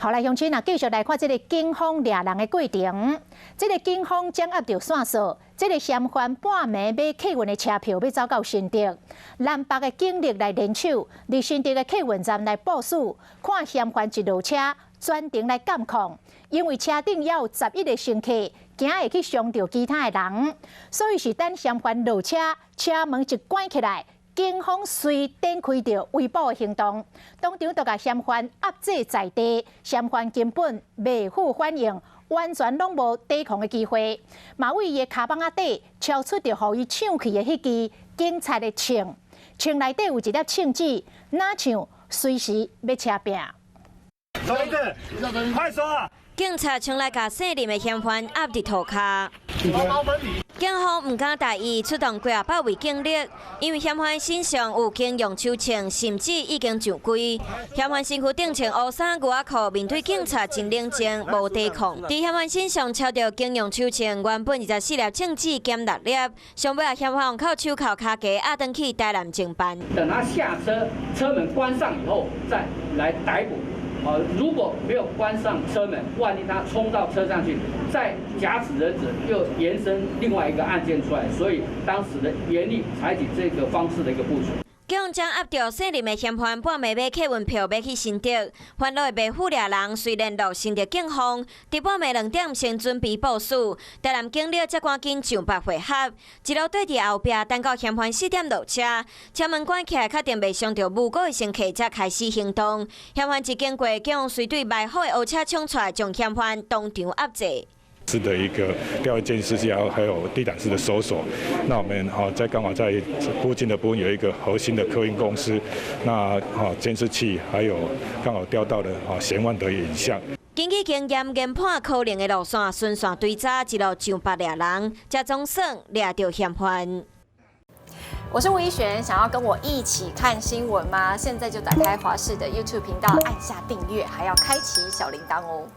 好來，鄉親啊，繼續來看這个警方掠人的過程。這个警方掌握著線索，這个嫌犯半暝買客運的車票欲走到新竹，南北的警力來聯手，佇新竹的客運站來部署，看嫌犯一落車，全程來監控。因為車頂猶有11個乘客，驚會去傷著其他的人，所以是等嫌犯落車，車門一關起來，警方隨展開著圍捕的行動，當場就共嫌犯壓制在地，嫌犯根本未付反應，完全攏無抵抗的機會。嘛佇伊的跤蠓仔底抽出著予伊搶去的彼支警察的槍，槍內底有一粒銃子，若像隨時欲車拚。快說！警察衝來共姓林的嫌犯壓佇塗跤。警方毋敢大意，出動幾仔百位警力，因為嫌犯身上有警用手槍，甚至已經上規。嫌犯身軀頂穿烏衫牛仔褲，面對警察真冷靜，無抵抗。佇嫌犯身上抽著警用手槍，原本24粒銃子減六粒，上尾仔嫌犯靠手銬跤架押轉去台南偵辦。等他下車，車門關上以後，再來逮捕。如果沒有關上車門，萬一他衝到車上去，再挾持人質，又延伸另外一個案件出來，所以當時的嚴厲採取這個方式的一個部署。警方掌握著姓林的嫌犯半暝買客運票欲去新竹，煩惱的袂赴掠人，隨聯絡新竹警方，佇半暝2點先準備部署，台南警力才趕緊上北會合，一路綴佇後壁，等到嫌犯4點落車，車門關起來，確定袂傷著無辜的乘客，才開始行動。嫌犯一經過，警方隨對埋伏的烏車衝出來，將嫌犯當場壓制。是的一個調監視器，還有地毯式的搜索。那我們哈在剛好在附近的部分有一個核心的客運公司，那哈監視器還有剛好調到了哈嫌犯的影像。根據經驗研判，可能的路線，循線追查，一路上北掠人，才總算掠著嫌犯。我是吳怡璇，想要跟我一起看新聞嗎？現在就打開華視的 YouTube 頻道，按下訂閱，還要開啟小鈴鐺哦。